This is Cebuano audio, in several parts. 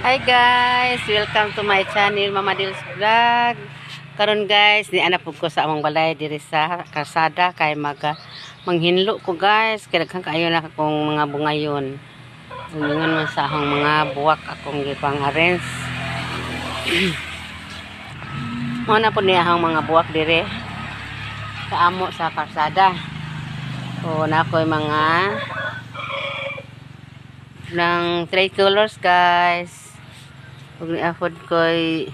Hi guys! Welcome to my channel, Mama Dils Vlog. Karon guys, ni anak ko sa among balay diri sa kalsada kay maga manghinlo ko guys. Kay daghan kaayo na akong mga bungayon. Ingon man sa akong mga buwak akong gipang arrange. Mao na po niya akong mga buwak diri sa amo sa kalsada. O na ako'y mga ng three colors guys. Ug niafod ko'y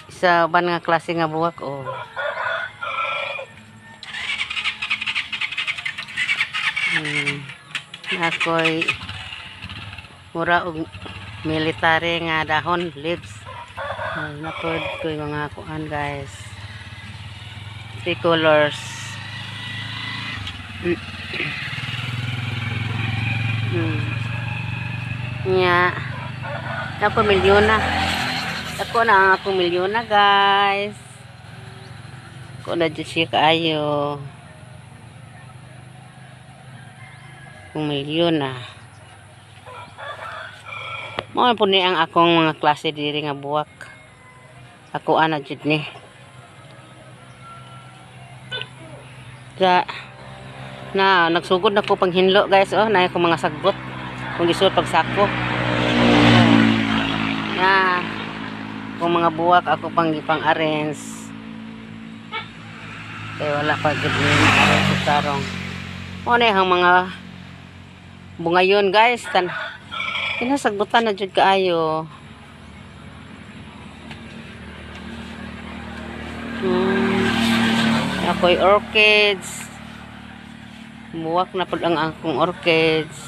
isa uban nga klase nga buwak oh. Ako'y mura og military nga dahon leaves. Napod ko'y mga kuan guys. Three colors. Nya. Ako milyona. Ako na ang akong milyona guys. Ako na dyan siya kaayo. Akong milyona. Mao po ni ang akong mga klase diri nga buwak. Ako ana jud ni. Sa na nagsugod na ko panghinlo guys oh, na akong mga sagbot. Kung gisud pagsako. Na kung mga buwak ako pang gipang arrange. Kaya wala pa gid ni arrange sa tarong. Mo na ang mga bungayon guys, tan kinasagbutan na jud kaayo. Ako'y orchids. Buwak na pud ang akong orchids.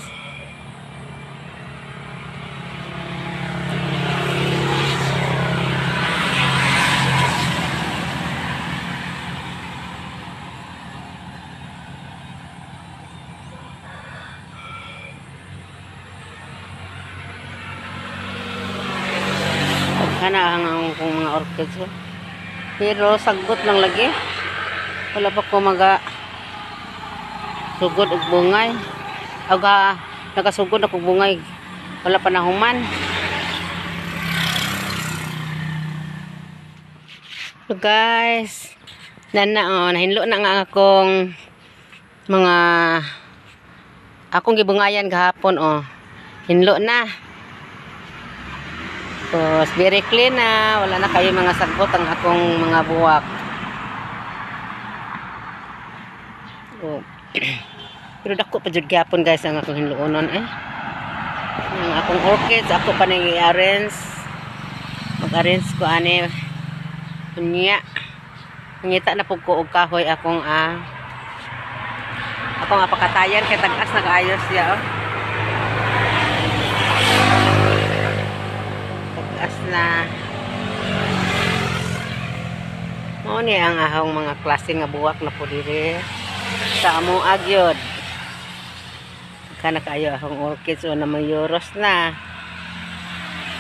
Kana ang akong mga orchids. Pero sagbot lang lagi. Wala pa ko maga sugod og bungay. Aga nakasugod ako bungay. Wala pa nahuman. So guys, nana oh, nahinlo na nga akong mga akong gibungayan gahapon oh. Hinlo na. Tapos, very clean na. Wala na kayo mga sagbot ang akong mga buwak. Oh. Pero dako pa jud gyapon guys ang akong hinloonon eh. Ang akong orchids ako pa ning i-arrange. Mag-arrange ko ani. Unya. Ngita na pud ko og kahoy akong akong apakatayan kay tag-as na kaayo siya oh. Tag-as na. Mao ni ang ahong mga klase nga buwak na po diri sa among agyod. Kana kaayo akong orchids o na mayuros na.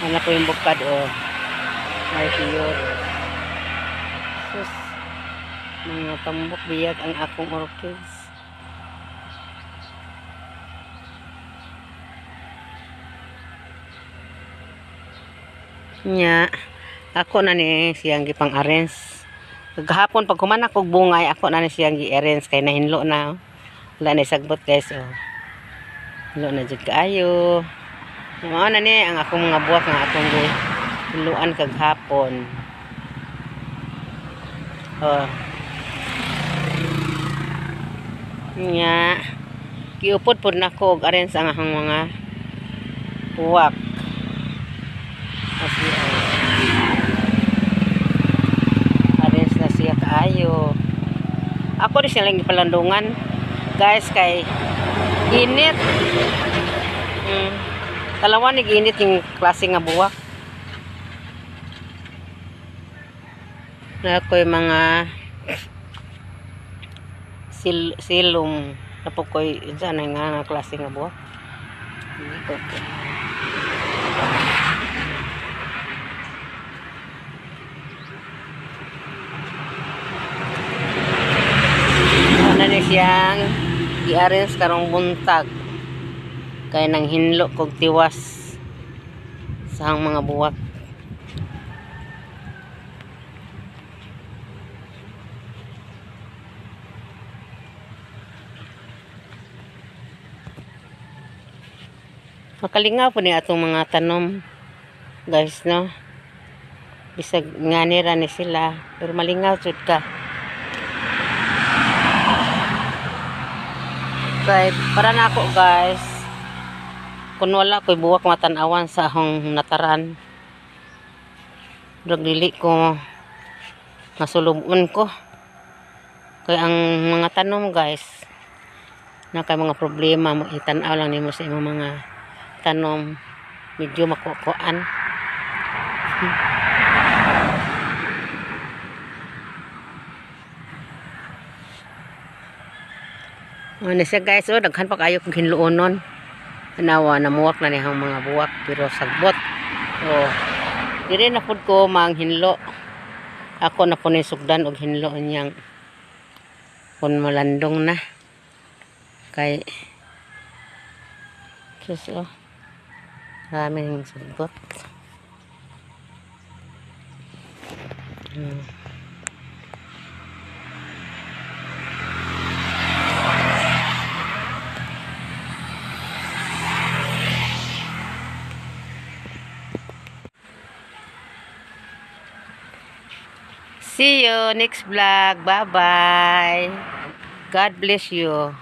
Ano po yung bukad o may yuros. Sus, mga tambok biyag ang akong orchids. Nya, ako na ni siyang gipang arrange. Gahapon pag human ako bungay, ako na ni siyang gi-arrange kay nahinlo na. Wala na sagbot guys oh. Hinlo na jud kaayo. Mao na ni ang akong mga buwak nga akong hinluan kaghapon. Oh. Nya, giupod pud nako og arrange ang akong mga buwak. Kasi arrange na siya kaayo. Ako rin silang gipalandungan guys kay init. Kalawan ni init yung klase nga buwak. Na ako'y mga silom na po ko'y unsa na nga klase nga buwak. Okay. Ano ni siyang i-arrange karong buntag kay nang hinlo kog tiwas. Sa akong mga buwak. Makalingaw po ni atong mga tanom, guys, no? Bisag nga nira ni sila, pero malingaw jud ka. Kay para na ako, guys, kung wala ko'y buwak matanawan sa akong nataran, murag dili ko masulubon ko. Kay ang mga tanom, guys, na kay mga problema mo, itanaw lang nimo sa imong mga tanom, medyo makukuan. Ano siya, guys, oh, daghan pa kayo kung hinluonon. Anawa, namuwak na niyang mga buwak, pero sagbot. Oh, dire na pud ko manghinlo. Ako na po ni sugdan og hinlo niyang kun malandong na. Kay sus, oh, maraming sagbot. See you next vlog. Bye-bye. God bless you.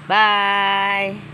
Bye.